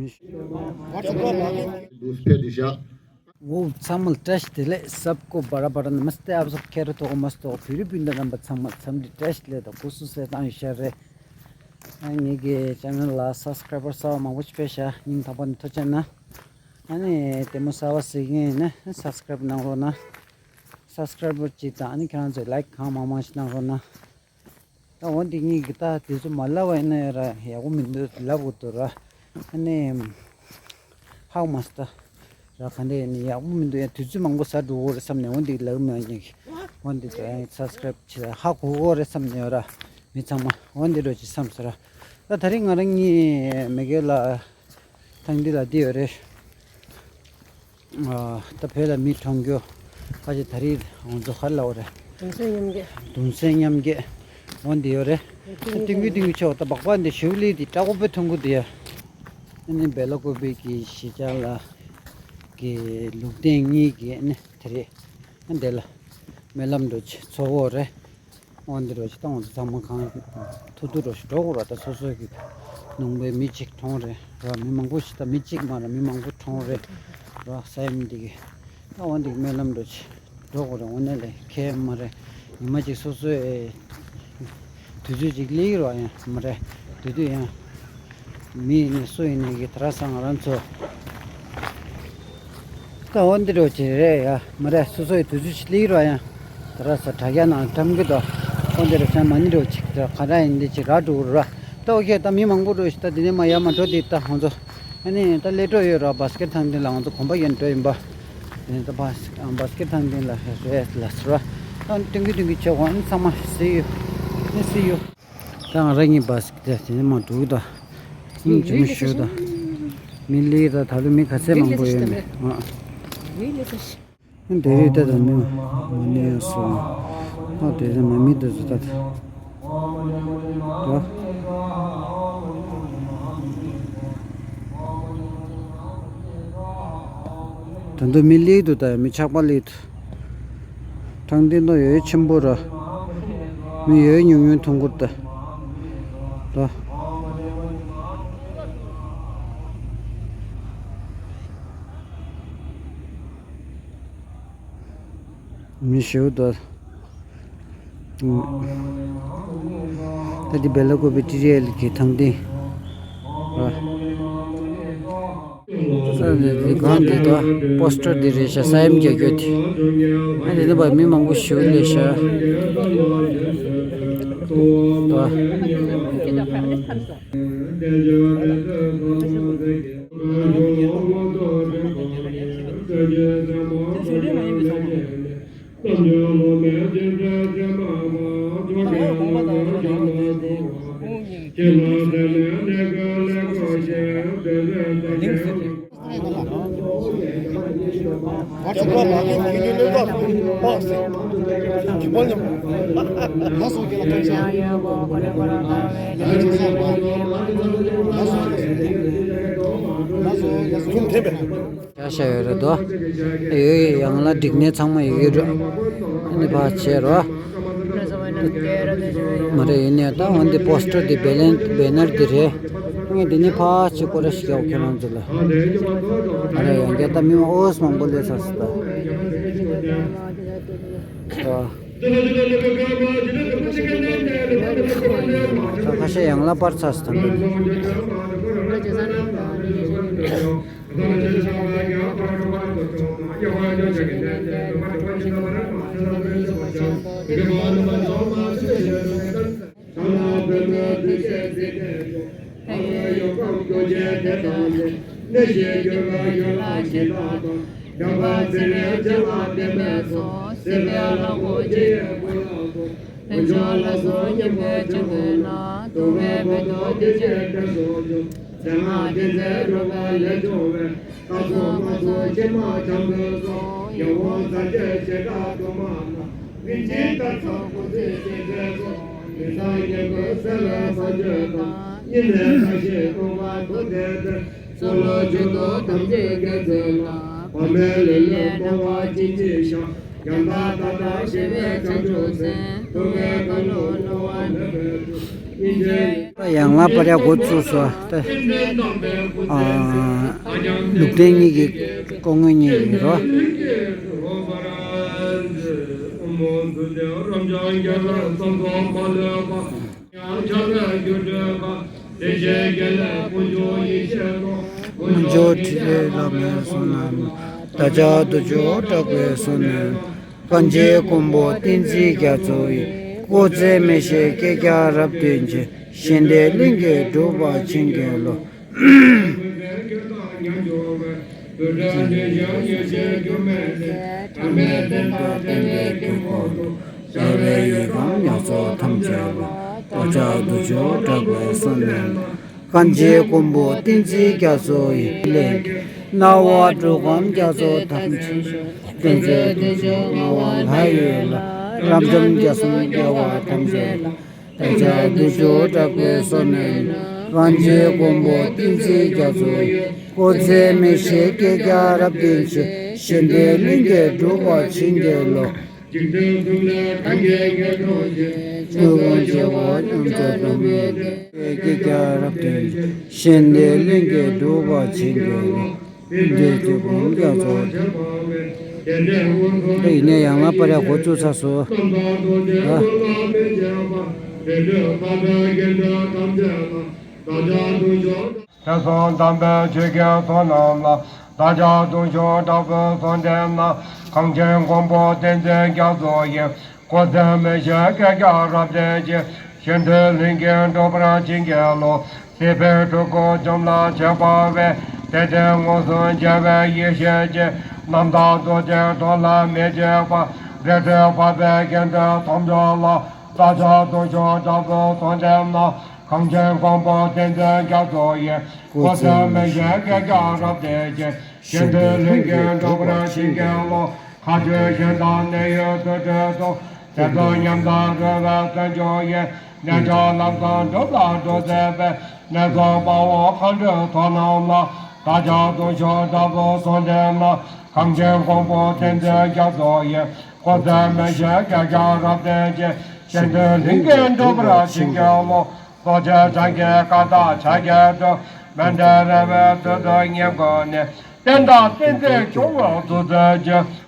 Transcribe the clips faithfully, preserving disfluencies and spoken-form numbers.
འོ་ཚང་མ་ལ་བཀྲ་ཤིས་བདེ་ལེགས། सबको बड़ा बड़ा नमस्ते, आप सब खैरियत हो, मस्त हो, फिर भी रब ཚང་མ་འཚམས་འདྲི་བཀྲ་ཤིས་བདེ་ལེགས་དང་སྐུ་གཟུགས་གསལ་ཐང་ཡོད་ཤག་རེད། ཨ་ངེད་ཀྱི་ཅེ་ནལ་ལ་སབ་སི་ཀ་རའི་བར་གསར་པ་མང་པོ་ཞིག་ཕེབས་ཤག་སྙིང་ཐག་པ་ནས་ཐུགས་རྗེ་གནང་། ཨ་ནི་ལྟད་མོ་གསར་པ་གཟིགས་མཁན་ཡིན་ན་སབ་སི་ཀ་རའིབ་གནང་རོགས་གནང་། སབ་སི་ཀ་རའིབ་གཅིག་དང་ཨ་ནི་ཁྱེད་རང་ཚོས་ལའིཀ་གང་མང་མང་ཞིག་གནང་རོགས་གནང་། ད་འོ་འདི་གཉིས་ཀྱི་ད་དེ་ཚོ་མ་ལབ་པ་ཡིན་ན་ཡང་ར་ཡག་པོ་མི་འདུག་ལབ་དགོས་འདུག་ར། ཨ་ནི་ཧ་གོ་མ་སོང་ད་ར། ག་འདྲ་ཡིན་ནི་ཡག་པོ་མི་འདུག་ཡང་དུས་ཚོད་མང་པོ་ཟ་འགྲོ་གི་རེད་བསམ་ནས་འོ་འདི་ལབ་མ་ཉན་གི། འོ་འདི་ཚོ་ཡང་སབ་སི་ཀ་རའིབ་བྱེད་ཧ་གོ་གི་རེད་བསམ་ནས་ཡོད་ར། མི་ཚང་མ་འོ་འདི་འགྲོ་ཅིག་བསམ་ཟེར་ར། ད་དེ་རིང་ང་རང་གཉིས་མེ་གྷལ་ལ་ཐང་འདི་ལ་འདི་ཡོད་རེད། ཨ་ད་བོད་ལ་མི་གྲོངས་རྒྱུ་ཁ་ཅིག་ད་རེས་ང་ཚོ་ག་རེ་ལབ་དགོས་རེད། གདུང་སེམས་མཉམ་སྐྱེད། གདུང་སེམས་མཉམ་སྐྱེད་འོ་འདི་ཡོད་རེད། ཏིང་ཏིང་གི་ཏིང་གི་ཆེ་བ་ད་སྦག་སྦག་འདི་ཞིའུ་ལི་འདི་སྐྲག་པོ་དཔེ་ཐོན་གི་འདུག་ཡ། ཨ་ནི་སྦེ་ལ་ཀོ་པི་གི་གཞིས་ཆགས་ལ་གི་ལུགས་ལྡན་གཉིས་ཀྱི་ཨ་ནི་ད་རེས་ཨ་འདི་ལ་སྨོན་ལམ་འགྲོ་ཆེད་ཚོགས་འོ་རེད། འོ་འདི་རུ་ཅིག་ད་ང་ཚོ་ཚང་མ་གང་ཐུག་ཐུག་རུ་ཞིག་འགྲོ་དགོས་ར། ད་སོ་སོ་གི་ནང་པའི་མི་གཅིག་གྲོངས་རེད་ར། མི་མང་པོ་ཞིག་ད་མི་གཅིག་མ་ར་མི་མང་པོ་གྲོངས་རེད་ར། ས་ཡོམ་འདི་གི་ད་འོ་འདི་གི་སྨོན་ལམ་རུ་ཅིག་འགྲོ་དགོས་རེད། འོ་ནས་ལས་ཁེ་མ་རེད། ཉི་མ་གཅིག་སོ་སོའི་དུས་ཚོད་ཅིག་སླེབས་ར་ཡང་མ་རེད། དུས་དུས་ཡང་། མི་ཡིན་ནའི་སུ་ཡིན་ནའི་གི་དེ་ར་སང་ང་རང་ཚོ་ད་འོ་འདི་རུ་ཅིག་རེད་ཡ་མ་རེད། སོ་སོ་ཡི་དུས་ཚོད་ཅིག་སླེབས་ར་ཡང་དེ་ར་ས་དྲ་རྒྱ་ནང་འགྲམ་གི་དོ་འོ་འདི་རུ་ཅང་མ་ནི་རུ་ཅིག་དེ་ར་ག་ར་ཡིན་འདི་ཅིག་ར་འགྲོ་ར། ད་འོ་ཁེ་ད་མི་མང་པོ་རུ་ཞིག་ད་འདི་ནས་མ་ཡ་མ་འགྲོ་འདི་ད་ང་ཚོ་ཨ་ནི་ད་སླེབས་འགྲོ་ཡོད་ར། བ་སི་ཀེ་ཊི་ཐང་འདི་ལ་ང་ཚོ་གོམ་པ་ཡན་འགྲོ་ཡིན་པ། འདི་ནས་ད་བ་སི་བ་སི་ཀེ་ཊི་ཐང་འདི་ལ་རེད་ལ་ཟེར་བ། ད་ཏིང་གི་ཏིང་གི་ཆེ་བ་ཨ་ནི་ཚང་མ་སི་ཡོད་ཨ་ནི་སི་ཡོད། ད་ང་རང་གཉིས་བ་སི་ཀེ་ཊི་དེ་ནས་མ་འདུག་ད། ཨིན་ཇི་མི་ཤོད་ད། མི་ལི་ད་ད་ལོ་མི་ག་ཚད་མང་པོ་ཡོད་མེད་ཨ། ཨིན་དེ་རིང་ད་ད་མི་མ་ནི་ཡོད་སོང་། ཨ་དེ་ད་མ་མི་དེ་ཚོ་ད་ད། ད་ད་འདི་མི་ལི་འདུག་ད་མི་ཆགས་པ་ལི་འདུག་ཐང་འདི་ནོ་ཡོད་ཆེན་པོ་ར། མི་ཡོད་ཉུང་ཉུང་ཐུང་གུར་ཏེ། ད། མི་ཞིའུ་ད། ད་འདི་སྦེ་ལ་ཀོ་པི་ཊི་རི་ཨེལ་གི་ཐང་འདི། ར། ས་ནས་འདི་གང་འདི་ད་པོ་སི་ཊར་འདི་རེད་ཤག་ས་ཡོམ་རྒྱག་རྒྱུ་དེ། ཨ་འདི་ནི་བ་མི་མང་པོ་ཞིག་སླེབས་ཤག་ད། ཤ་ཤ་ཡོད་རེད་དོ། ཡོད་ཡོད། ཡང་ལ་འགྲིག་ནས་ཚང་མ་ཡོད་ཡོད་རེད། ཨ་ནི་ཕར་བྱས་རོ། མ་རེད་ཡིན་ནས་ད་འོན་ཏེ་པོ་སི་ཊར་དེ་བེ་ལན་བེ་ནར་དེ་རེད། ངས་འདི་ནས་ཕར་བྱས་སྐོར་ར་ཞིག་ཡག་ཁྱོད་རང་ཚོ་ལ། མ་རེད་ཡང་བསྐྱར་ད་མི་ཨོ་ས་མང་པོ་སླེབས་ཚར་སོང་ད། ད། ད་ཁ་ཤས་ཡང་ལ་སྤར་ཚར་སོང་ད། ཡང་ལ་པར་ཡ་འགོ་བཙུགས་སོ། ད་ཨ་ལུགས་བསྟན་གཉིས་ཀྱི་སྐུ་ངོ་གཉིས་ཡིན་རོ། མངོན་མཐོ་ཐིག་ལེ་བླ་མའི་གསུང་རྣམས། བདག་ཅག་དུད་འགྲོ་དྲག་པོའི་གསུང་རྣམས། གངས་ཅན་མགོན་པོ་བསྟན་འཛིན་རྒྱ་མཚོ་ཡི། སྐུ་ཚེ་མི་ཤིགས་བསྐལ་བརྒྱར་རབ་བརྟན་ཅིང་། གཞན་དོན་ལྷུན་གྱིས་འགྲུབ་པར་བྱིན་གྱིས་རློབས། གངས་ཅན་མགོན་པོ་བསྟན་འཛིན་རྒྱ་མཚོ་ཡི། སྣང་བ་འབྲུག་སྒོམ་རྒྱ་མཚོ་ཐམས་ཅད། བསྟན་འཛིན་དུད་འགྲོ་ལྔ་པོ་ལྷ་ཡི་ལྷ། རབ་འབྱམས་རྒྱ་གསུམ་རྒྱལ་བ་ཐམས་ཅད་ལ། བདག་ཅག་དུད་འགྲོ་དྲག་པོའི་གསུང་རྣམས། གངས་ཅན་མགོན་པོ་བསྟན་འཛིན་རྒྱ་མཚོ་ཡི། སྐུ་ཚེ་མི་ཤིགས་བསྐལ་བརྒྱར་རབ་བརྟན་ཅིང་། གཞན་དོན་ལྷུན་གྱིས་འགྲུབ་པར་བྱིན་གྱིས་རློབས། འཇིག་རྟེན་གསུམ་ལས་གང་གིས་ངེས་འགྲོ་ཞིང་། ཆོས་ཀུན་བྱེ་བ་སྙོམས་འཇུག་གཏུམ་མོའི་གཏེར། བསྐལ་བརྒྱར་རབ་བརྟན་ཅིང་། གཞན་དོན་ལྷུན་གྱིས་འགྲུབ་པར་བྱིན་གྱིས་རློབས། འདི་ཡིན་ནས་ཡང་ལ་པར་ཡ་འགོ་བཙུགས་ཚར་སོང་། དེ་སོང་དམ་པའི་ཆོས་ཀྱི་ཚོགས་རྣམས་ལ། བདག་ཅག་དུད་འགྲོ་དྲག་པོའི་གསུང་ལྡན་ན། གངས་ཅན་མགོན་པོ་བསྟན་འཛིན་རྒྱ་མཚོ་ཡི། སྐུ་ཚེ་མི་ཤིགས་བསྐལ་བརྒྱར་རབ་བརྟན་ཅིང་། གཞན་དོན་ལྷུན་གྱིས་འགྲུབ་པར་བྱིན་གྱིས་རློབས། སྲིད་པའི་འཁྲུལ་འཁོར་འཇོམས་ལ་བྱེད་པ་བས། དད་ལྡན་མངོན་སུམ་རྒྱལ་བའི་ཡེ་ཤེས་ཀྱིས། རྣམ་དག་རྡོ་རྗེའི་གདུང་ལ་མི་བྱེད་པར། རིག་འཛིན་འཕགས་པའི་དགེ་འདུན་དམ་ཆོས་ལ། བདག་ཅག་དུད་འགྲོ་དྲག་པོའི་གསུང་ལྡན་ན། གངས་ཅན་མགོན་པོ་བསྟན་འཛིན་རྒྱ་མཚོ་ཡི། སྐུ་ཚེ་མི་ཤིགས་བསྐལ་བརྒྱར་རབ་བརྟན་ཅིང་། གཞན་དོན་ལྷུན་གྱིས་འགྲུབ་པར་བྱིན་གྱིས་རློབས། མཁའ་སྤྱོད་གཞན་དང་གནས་ཡུལ་དུད་འགྲོའི་གདུང་། དེ་ཚོ་ཉམས་དང་རོལ་པའི་བརྩོན་འགྲུས་ཡིས། གནས་མཆོག་ལམ་བཟང་འགྲུབ་ལ་འགྲོ་མཛད་པའི། གནས་གསུམ་དཔའ་བོ་མཁའ་འགྲོའི་ཚོགས་རྣམས་ལ། བདག་ཅག་དུད་འགྲོ་དྲག་པོའི་གསུང་ལྡན་ན། གངས་ཅན་མགོན་པོ་བསྟན་འཛིན་རྒྱ་མཚོ་ཡི། སྐུ་ཚེ་མི་ཤིགས་བསྐལ་བརྒྱར་རབ་བརྟན་ཅིང་། གཞན་དོན་ལྷུན་གྱིས་འགྲུབ་པར་བྱིན་གྱིས་རློབས། རྡོ་རྗེ་འཆང་གི་བཀའ་ལྟར་ཕྱག་འཚལ་ལོ། མཎྜལ་རས་པའི་ཚུལ་དུ་བསྙེན་བཀུར་ནས། བསྟན་དང་བསྟན་འཛིན་སྐྱོང་བའི་ཐུགས་བརྩེ་ཆེ།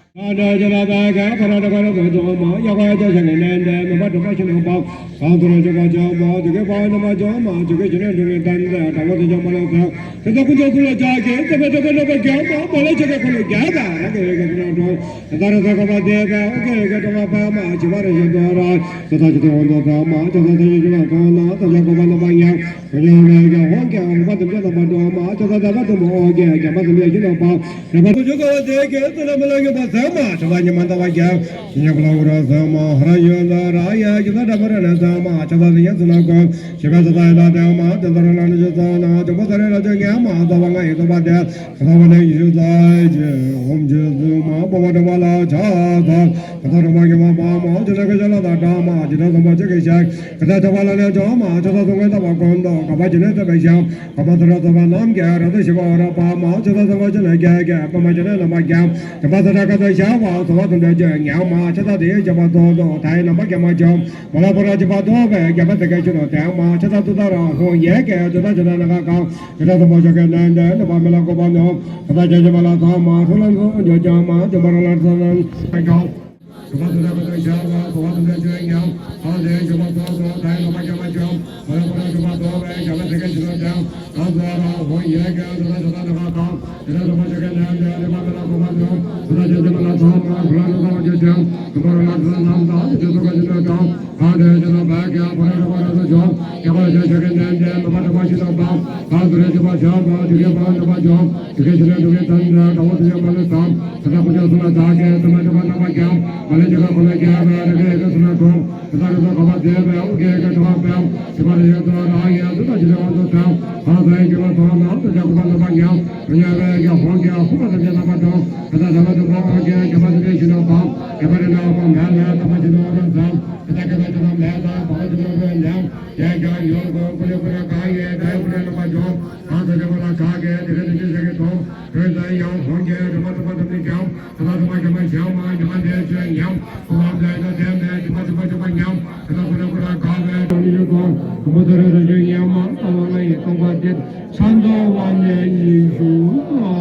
བུ་དར་ར་ཇོ་ཉ་མ་ཨ་མ་ལ་ཡི་སྟོང་པ་དེ་ཚ་མདོ་བ་ནས་ཉིན་ཞུ་ཨ་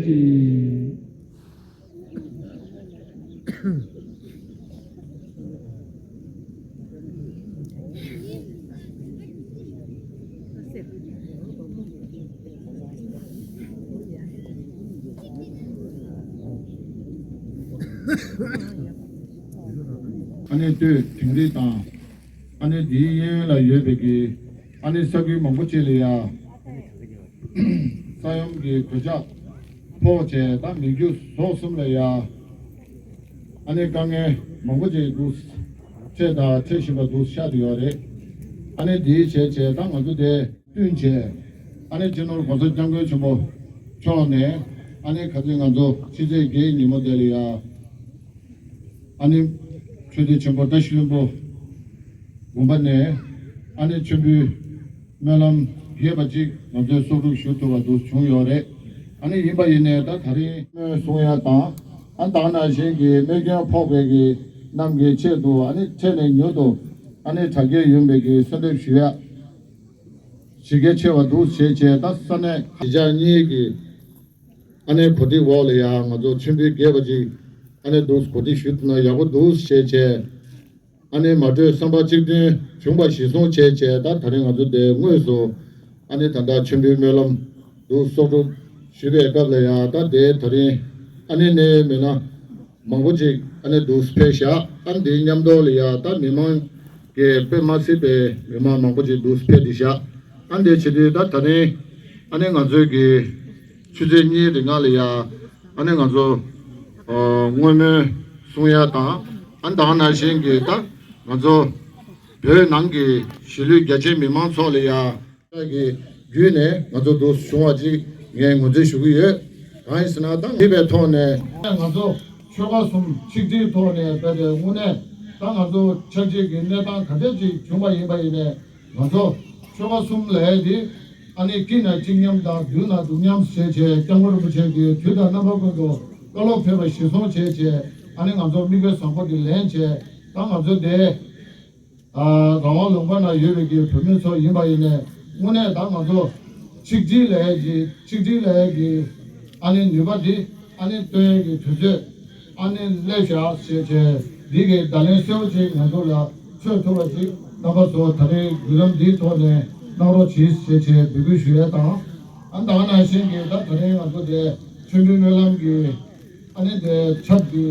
ཅི། ཨ་ནེ་ལྟོས་དིང་རི་དང་། ཨ་ནེ་འདིའི་གཡས་གཡོན་ལ་ཡོད་པའི་གི་ཨ་ནེ་ས་ཁུལ་མང་པོ་ཅིག་ལ་ཡ། ས་ཡོམ་གྱི་གོད་ཆག་ཕོག་བྱས་ད་མི་རྒྱུ་ཟོག་གསུམ་ལ་ཡ། ཨ་ནེ་དཀའ་ངལ་མང་པོ་ཅིག་འདུག་འཕྲད་དང་འཕྲད་བཞིན་པ་འདུག་ཤར་དུ་ཡོད་རེད། ཨ་ནེ་འདིའི་བྱས་བྱས་ད་ང་ཚོ་དེ་བསྟུན་བྱས། ཨ་ནེ་སྤྱི་ནོར་༸གོང་ས་༸སྐྱབས་མགོན་ཆེན་པོ་མཆོག་ནས་ཨ་ནེ་ག་ཚོད་ང་ཚོ་ཕྱི་ཚེས་བརྒྱད་ཉིན་མོ་དེ་ལ་ཡ། ཨ་ནེ་ཆོས་སྡེ་ཆེན་པོ་བཀྲ་ཤིས་ལྷུན་པོ་དགོན་པ་ནས་ཨ་ནེ་མཆོད་འབུལ་སྨོན་ལམ་རྒྱས་པ་ཅིག་ང་ཚོས་གསོག་སྒྲུབ་ཞུ་ཐུབ་པ་འདུག་བྱུང་ཡོད་རེད། ཨ་ནེ་ཡིན་པ་ཡིན་ནའི་ད་ད་རིང་སྨོན་གསུང་ཡ་དང་ཨ་ད་ག་ནང་བཞིན་གྱི་རྨས་སྐྱོན་ཕོག་པའི་གི་རྣམས་ཀྱི་ཆེད་དུ་ཨ་ནེ་འཕྲལ་ནས་མྱུར་དུ་ཨ་ནེ་དྲག་སྐྱེད་ཡོང་བའི་གི་གསོལ་འདེབས་ཞུ་ཡ་གཞི་གལ་ཆེ་བ་འདུག་ཞེས་བྱས་ད་ས་གནས་གཞིས་ཆགས་གཉིས་ཀྱི་ཨ་ནེ་གོ་སྒྲིག་འོག་ལ་ཡང་ང་ཚོ་མཆོད་འབུལ་རྒྱས་པ་ཅིག་ཨ་ནེ་འདུག་གོ་སྒྲིག་ཞུས་ཐུབ་ན་ཡག་པོ་འདུག་ཞེས་བྱས། ཨ་ནེ་མ་གྲོས་བསམ་པ་གཅིག་མཐུན་བྱུང་བ་གཞིར་བཟུང་བྱས་བྱས་ད་ད་རིང་ང་ཚོ་དེ་དངོས་སུ་ཨ་ནེ་ད་ལྟ་མཆོད་འབུལ་སྨོན་ལམ་འདུག་གསོག་སྒྲུབ་ཞུས་པའི་སྐབས་ལ་ཡང་ད་དེ་ད་རིང་ཨ་ནེ་ནས་མེད་ན་མང་པོ་ཅིག་ཨ་ནེ་འདུག་ཕེབས་བཞག་ཨ་ནེ་དེའི་མཉམ་དུ་ལ་ཡང་ད་མི་མང་གི་དཔེ་མ་སྲིད་པའི་མི་མང་མང་པོ་ཅིག་འདུག་ཕེབས་ཏེ་བཞག་ཨ་ནེ་དེ་བྱེད་དུས་ད་ད་རིང་ཨ་ནེ་ང་ཚོའི་གི་ཆུ་ཚོད་གཉིས་རིང་ལ་ཡ། ཨ་ནི་ང་ཚོ་བསྔོ་སྨོན་གསུང་ཡ་དང་ཨ་ནི་ད་ག་ནང་བཞིན་གྱི་ད་ང་ཚོ་བོད་ནང་གི་གཞིས་ལུས་རྒྱ་ཆེའི་མི་མང་ཚོ་ལ་ཡ་གི་བརྒྱུད་ནས་ང་ཚོ་འདུག་བྱུང་བ་ཅིག་ངས་ངོས་འཛིན་ཞུ་གི་ཡོད། གང་ཡིན་ཟེར་ན་ད་མེད་པའི་ཐོག་ནས་ང་ཚོ་ཆོལ་ཁ་གསུམ་ཆིག་སྒྲིལ་ཐོག་ནས་བསྡད་པའི་དངོས་གནས་ད་ང་ཚོ་ཆབས་ཅིག་གི་གནས་སྟངས་ག་འདྲ་ཅིག་བྱུང་བ་ཡིན་པ་ཡིན་ནས། ང་ཚོ་ཆོལ་ཁ་གསུམ་ལས་དེ་ཨ་ནི་སྐྱིད་ན་གཅིག་མཉམ་དང་སྡུག་ན་སྡུག་མཉམ་ཟེར་བྱས་སྐྱབས་མགོན་རིན་པོ་ཆེ་གིས་དུས་དང་རྣམ་པ་ཀུན་ཏུ་བཀའ་སློབ་ཕེབས་པ་གཞིར་བཟུང་བྱས་བྱས་ཨ་ནི་ང་ཚོ་མིག་དཔེ་བཟང་པོ་དེ་ལེན་བྱས་ད་ང་ཚོ་དེ་རང་དབང་ལུང་པ་ན་ཡོད་པའི་གི་བོད་མི་ཚོ་ཡིན་པ་ཡིན་ནས་དངོས་གནས་ད་ང་ཚོ་ཆིག་སྒྲིལ་ལས་ཀྱི་ཆིག་སྒྲིལ་ལས་ཀྱི་ཨ་ནི་ནུས་པ་དེ་ཨ་ནི་སྟོན་གྱི་དུས་ཚོད། ཨ་ནི་སླེབས་བཞག་ཞེས་བྱས་འདི་གའི་བརྡ་ལན་གསལ་པོ་ཅིག་ང་ཚོ་ལ་འཚོལ་ཐུབ་པ་ཅིག་རྣམ་པ་ཚོ་ད་རེས་བརྒྱུད་ལམ་འདིའི་ཐོག་ནས་གནང་རོགས་གྱིས་ཞེས་བྱས་འབོད་སྐུལ་ཞུ་ཡས་དང་། ཨ་ནི་ད་ག་ནང་བཞིན་གྱི་ད་ད་རེས་ང་ཚོ་དེ་མཆོད་འབུལ་སྨོན་ལམ་གྱི་ཨ་ནི་དེ་ཆབ་ཀྱི་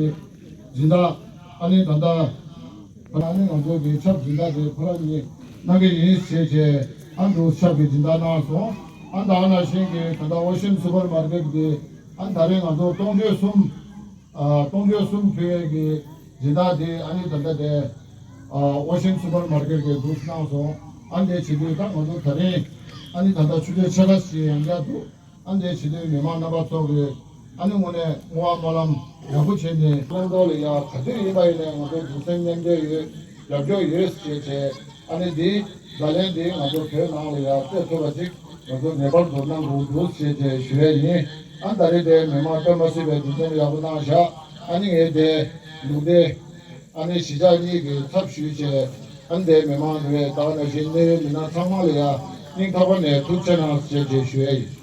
སྦྱིན་བདག་ཨ་ནི་ད་ལྟ་ཨ་ནི་ང་ཚོ་གི་ཆབ་སྦྱིན་བདག་དེ་ཁོ་རང་གཉིས་གནང་གི་ཡིན་ཞེས་བྱས་ཨ་འདུག་ཆབ་ཀྱི་སྦྱིན་བདག་གནང་སོང་། ཨ་ནི་ད་ག་ནང་བཞིན་གྱི་ད་ལྟ་ཨོ་ཤན་སུ་པར་མར་ཀེཊ་གི་ཨ་ནི་ད་རེས་ང་ཚོ་གཏོང་ཕོད་གསུམ། ཨ་གཏོང་ཕོད་གསུམ་ཕུལ་བའི་གི་སྦྱིན་བདག་དེ་ཨ་ནི་ད་ལྟ་དེ་ཨ་ཨོ་ཤན་སུ་པར་མར་ཀེཊ་གི་འདུག་གནང་སོང་། ཨ་ནི་དེ་བྱེད་དུས་ད་ང་ཚོ་ད་རེས་ཨ་ནི་ད་ལྟ་ཆུ་ཚོད་ཕྱེད་ཀ་ཞིག་ཡང་བསྐྱར་འདུག་ཨ་ནི་དེ་བྱེད་དུས་མི་མང་རྣམ་པ་ཚོ་གི་ཨ་ནི་དངོས་གནས་བསྔོ་བ་སྨོན་ལམ་ཡག་པོ་བྱས་ནས་བླང་དོར་ལ་ཡ་ག་དུས་ཡིན་པ་ཡིན་ནའི་ང་ཚོ་གདུང་སེམས་མཉམ་སྐྱེད་ཡོད། རྒྱབ་སྐྱོར་ཡོད་ཅེས་བྱས། ཨ་ནི་འདི་བརྡ་ལན་འདི་ང་ཚོ་བོད་ནང་ལ་ཡང་སྤྲོད་ཐུབ་པ་ཅིག་ང་ཚོ་ངེས་པར་དུ་གནང་དགོས་འདུག་ཅེས་བྱས་ཞུ་ཡས་ཡིན། ཨ་ནི་ད་རེས་དེ་མི་མང་དཔེ་མ་སྲིད་པའི་འདུ་འཛོམས་ཡག་པོ་གནང་བཞག་ཨ་ནི་ངས་དེ་ལུང་བསྟན་ཨ་ནི་གཞིས་ཆགས་གཉིས་ཀྱི་ཚབ་ཞུས་བྱས་ཨ་ནི་དེ་མི་མང་རེད་ད་ག་ནང་བཞིན་གནད་ཡོད་མི་སྣ་ཚང་མ་ལ་ཡང་སྙིང་ཐག་པ་ནས་ཐུགས་རྗེ་གནང་ཅེས་བྱས་ཞུ་ཡས་ཡིན།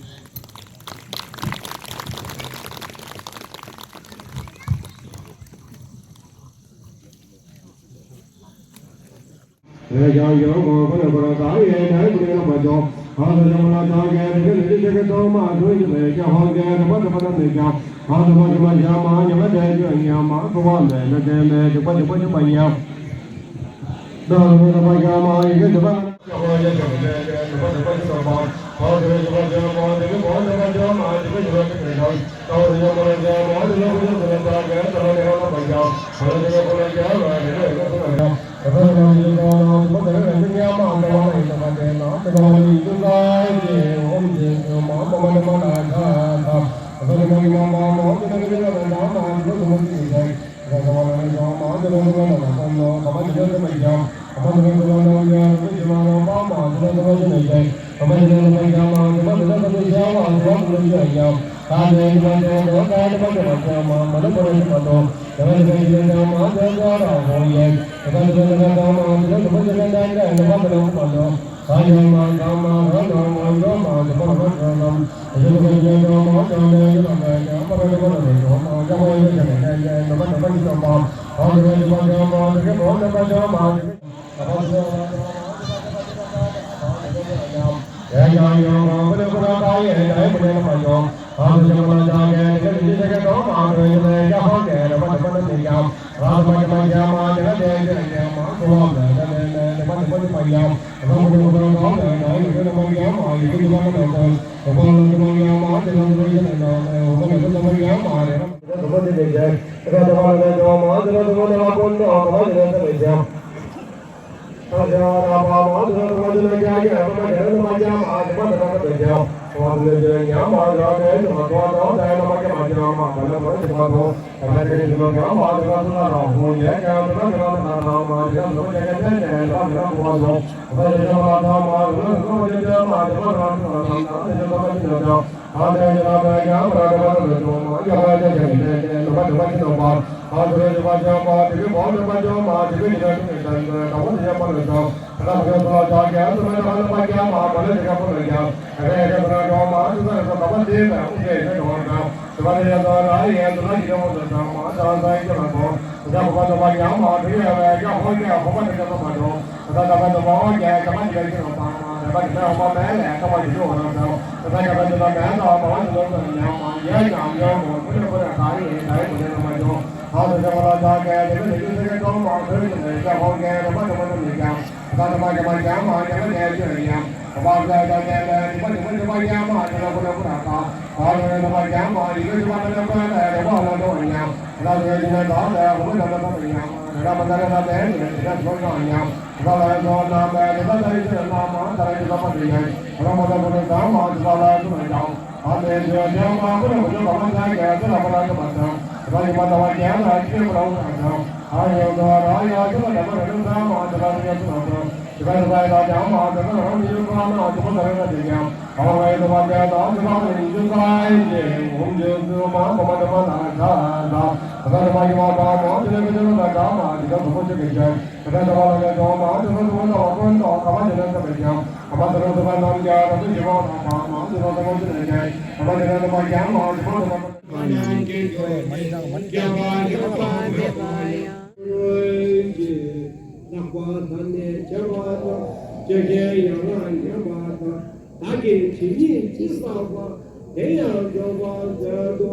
ལྷག་པར་ད་ནས་བྱ་བ་དང་། བྱ་བྱེད་ཡང་ལ་ཉམས་པ་དང་། བདག་གིས་ཇི་སྙེད་ཅི་བསགས་པ། དེ་ཡང་རྫོགས་པར་མཛད་དུ་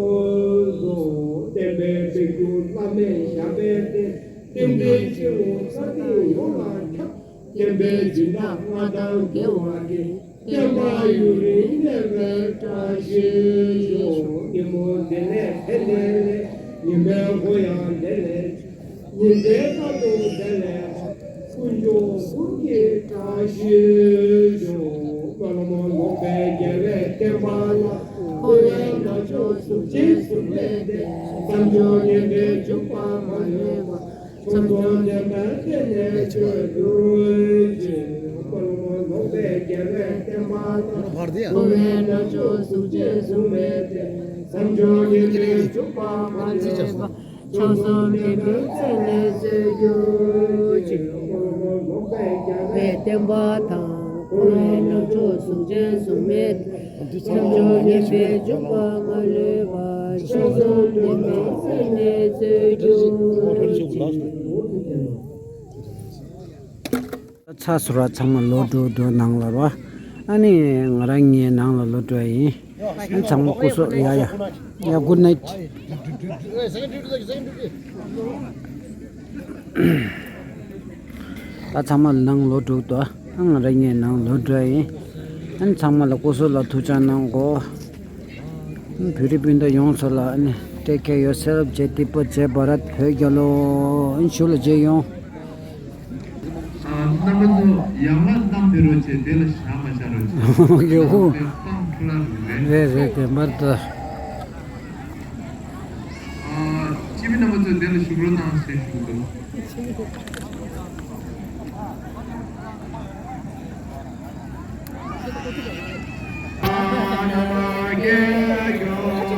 གསོལ། བསྟན་པའི་སྤེལ་གཞུང་བླ་མེད་ཞབས་པད་བརྟན། བསྟན་འཛིན་སྤྱི་བོ་ས་སྟེང་ཡོངས་ལ་ཁྱབ། བསྟན་པའི་སྦྱིན་བདག་མངའ་ཐང་རྒྱས་པར་བརྟེན། བསྟན་པ་ཡུན་རིང་གནས་པའི་བཀྲ་ཤིས་ཤོག་ཉིན་མོ་འདི་ནས་འཕེལ་ནས་ལས། ཉི་མའི་འགོ་ཡང་འདི་ནས། ཉི་ཟླའི་སྐར་དུ་འདི་ནས། དཀོན་མཆོག་གསུམ་གྱི་བཀྲ་ཤིས་ཤོག་སྨོན་ལམ་ལོག་པའི་རྒྱལ་བའི་བསྟན་པ་ལ། འཁོར་བའི་ནག་ཕྱོགས་གཟུགས་ཅན་གཟུགས་མེད་དེ། བསམ་སྦྱོར་ངན་པའི་འཇུག་པ་མ་ལུས་པ། ཕྱོགས་བཅུ་འདྲེན་པའི་སྤྱན་ནས་བསྐྱོད་གྱུར་ཅིག་སྨོན་ལམ་ལོག་པའི་རྒྱལ་བའི་བསྟན་པ་དང་། འཁོར་བའི་ནག་ཕྱོགས་གཟུགས་ཅན་གཟུགས་མེད་དེ། བསམ་སྦྱོར་ངན་པའི་འཇུག་པ་མ་ལུས་པ། ཕྱོགས་བཅུ་འདྲེན་པའི་སྤྱན་ནས་བསྐྱོད་གྱུར་ཅིག་སྨོན་ལམ་ལོག་པའི་རྒྱལ་བའི་བསྟན་པ་དང་། འཁོར་བའི་ནག་ཕྱོགས་གཟུགས་ཅན་གཟུགས་མེད་དེ། བསམ་སྦྱོར་ངན་པའི་འཇུག་པ་མ་ལུས་པ། ཕྱོགས་བཅུ་འདྲེན་པའི་སྤྱན་ནས་བསྐྱོད་གྱུར་ཅིག་ཚར་སོང་ར། ཚང་མ་ལོག་འགྲོ་འགྲོ་ནང་ལ་ར། ཨ་ནི་ང་རང་ངའི་ནང་ལ་ལོག་འགྲོ་ཡ་ཡིན། ཨ་ནི་ཚང་མ་སྐུ་གཟུགས། ཡ་ཡ་ཡ། གུཌ་ནའིཊ། ད་ཚང་མ་ནང་ལོག་འགྲོ་འདུག་ཨ་ང་རང་ངའི་ནང་ལོག་འགྲོ་ཡ་ཡིན། ཨ་ནི་ཚང་མ་ལ་སྐུ་གཟུགས་ལ་ཐུགས་ཅག་གནང་གོ། བོད་རིགས་སྤུན་ཟླ་ཡོངས་སུ་ལ་ཨ་ནི་take care yourself. ཇེ་ཏི་པ་ཇེ་བྷ་རད། བོད་རྒྱལ་ལོ། ཨ་ནི་ཞུ་ལ་མཇལ་ཡོང་། རྣམ་པ་ཚོ་ཡང་ལ་གནང་བའི་རོགས་བྱེད། དེ་ལ་བཞག་མ་བཞག་རོགས་བྱེད། ཡོ་ཧུ། སྤང་ཁྲ་ར་རུ་རེད། རེད་རེད། དེ་མར་ད། སྤྱི་མི་རྣམ་པ་ཚོ་དེ་ལ་བཞུགས་རོགས་གནང་ཞེས་ཞུ་འདུག་ཨ་ནི་མ་རྒྱལ་ཡོ།